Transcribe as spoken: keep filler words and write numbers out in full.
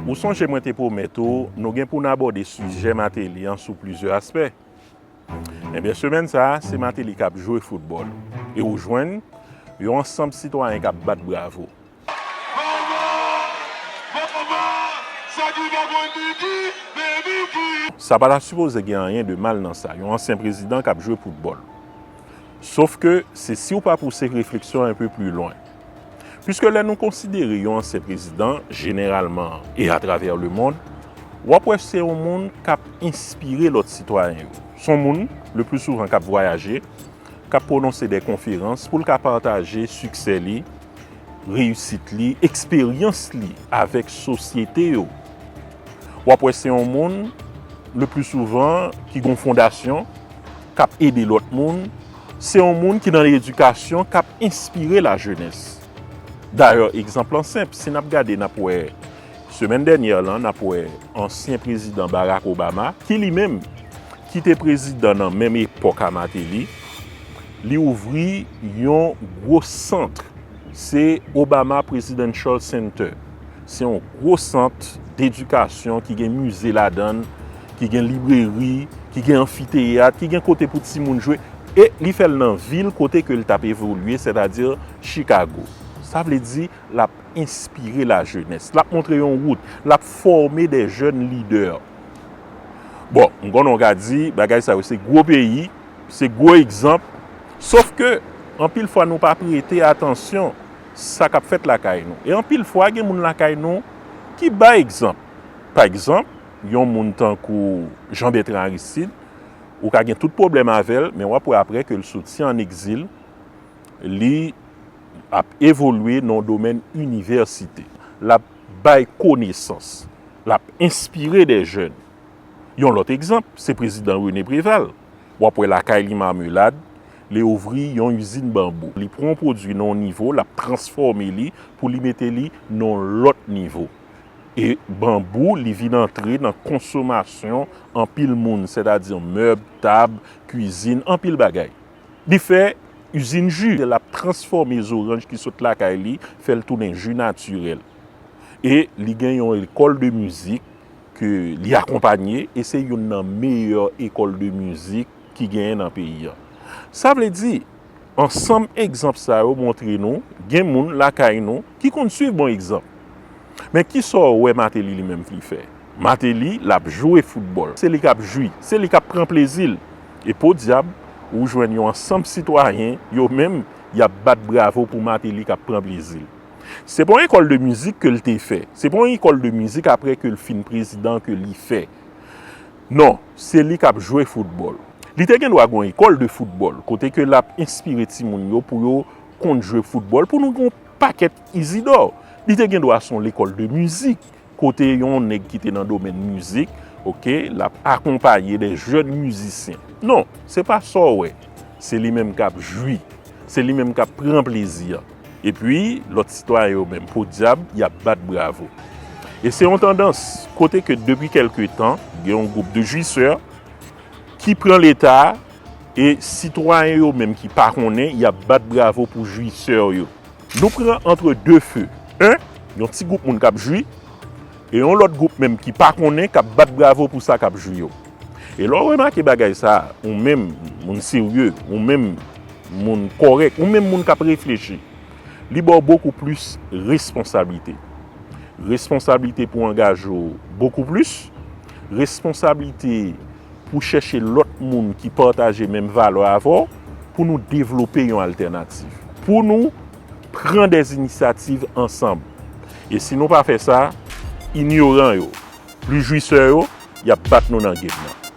Ou sonje mwen te pwomèt ou, nou gen pou n abòde sijè Martelly an sou plizyè aspè. Ebyen, semèn sa a, se Martelly k ap jwe foutbòl. E ou jwenn yon ansanm sitwayen k ap bat bravo. Sa pa ta sipoze gen anyen de mal nan sa, yon ansyen prezidan k ap jwe foutbòl. Sof ke se si w pa pouse refleksyon an enpe pli lwen. Piske lè nou konsidere yon ansyen prezidan, jeneralman e atravè lemonn, w ap wè se yon moun k ap enspire lòt sitwayen yo. Se yon moun, le pli souvan, k ap vwayaje, k ap pwononse de konferans pou l ka pataje siksè li, reyisit li, eksperyans li avèk sosyete yo. W ap wè se yon moun, le pli souvan, ki gen yon fondasyon, k ap ede lòt moun. Se yon moun ki nan ledikasyon, k ap enspire lajenès. Dayè, egzanp lan senp, si n ap gade, n ap wè, semèn dènyè lan, n ap wè ansyen prezidan Barack Obama, ki li menm, ki te prezidan nan menm epòk a Martelly, li ouvri yon gwo sant, se Obama Presidential Center. Se yon gwo sant dedikasyon ki gen mize ladan l, ki gen libreri, ki gen anfiteyat, ki gen kote pou timoun jwe. E li fè l nan vil kote ke l t ap evolye, sètadi Chicago. Sa vle di, l ap enspire lajenès. L ap montre yon wout. L ap fòme de jèn lidè. Bon, m konnen w ka di, bagay sa yo se gwo peyi, se gwo egzanp. Sof ke, anpil fwa nou pa prete atansyon sa k ap fèt lakay nou. E anpil fwa, gen moun lakay nou ki bay egzanp. Pa egzanp, yon moun tankou Jean Bertrand Aristide, ou ka gen tout pwoblèm avè l, men w ap wè apre ke l soti ann egzil, li ap evolye nan yon domèn inivèsite. L ap bay konesans. L ap enspire de jèn. Yon lòt egzanp, se prezidan René Préval. W ap wè lakay li Marmelade, li ouvri yon izin banbou. Li pran yon pwodui nan yon nivo, l ap transfòme li pou li mete li nan yon lòt nivo. E banbou, li vin antre nan konsomasyon anpil moun, sètadi mèb, tab, kwizin, anpil bagay. Li fè izin ji, l ap transfòme zoranj ki sot lakay li, fè l tounen ji natirèl. E li gen yon lekòl de mizik ke li akonpanye, e se youn nan meyè ekòl de mizik ki genyen nan peyi a. Sa vle di, ansanm egzanp sa yo montre nou, gen moun lakay nou ki konn swiv bon egzanp. Men kisa w wè Martelly li menm li fè? Martelly, l ap jwe foutbòl. Se li k ap jwi, se li k ap pran plezi l. E podyab, ou jwenn yon ansanm sitwayen, yo menm, y ap bat bravo pou Martelly k ap pran plezi l. Se pa yon ekòl de mizik ke l te fè. Se pa yon ekòl de mizik apre ke l fin prezidan ke li fè. Non, se li k ap jwe foutbòl. Li te gen dwa gen yon ekòl de foutbòl, kote ke l ap enspire timoun yo pou yo konn jwe foutbòl, pou nou gen yon pakèt Isidor. Li te gen dwa se yon lekòl de mizik, kote yon nèg ki te nan domèn mizik, oke, l ap akonpaye de jèn mizisyen. Non, se pa sa w wè. Se li menm k ap jwi. Se li menm k ap pran plezi a. Epi, lòt sitwayen yo menm, podyab, y ap bat bravo. E se yon tandans, kote ke depi kèlke tan, gen yon gwoup de jwisè ki pran leta a, e sitwayen yo menm ki pa konnen, y ap bat bravo pou jwisè yo. Nou pran entre deux feux. En, yon ti gwoup moun k ap jwi, e yon lòt gwoup menm ki pa konnen, k ap bat bravo pou sa k ap jwi yo. E lè w remake bagay sa a, ou menm, moun serye, ou menm, moun kòrèk, ou menm moun k ap reflechi, li ba w bokou plis responsablite. Responsablite pou angaje w bokou plis, responsablite pou chèche lòt moun ki pataje menm valè avè w, pou nou devlope yon altènativ, pou nou pran de inisyativ ansanm. E si nou pa fè sa, inyoran yo, plis jwisè yo, y ap bat nou nan game nan.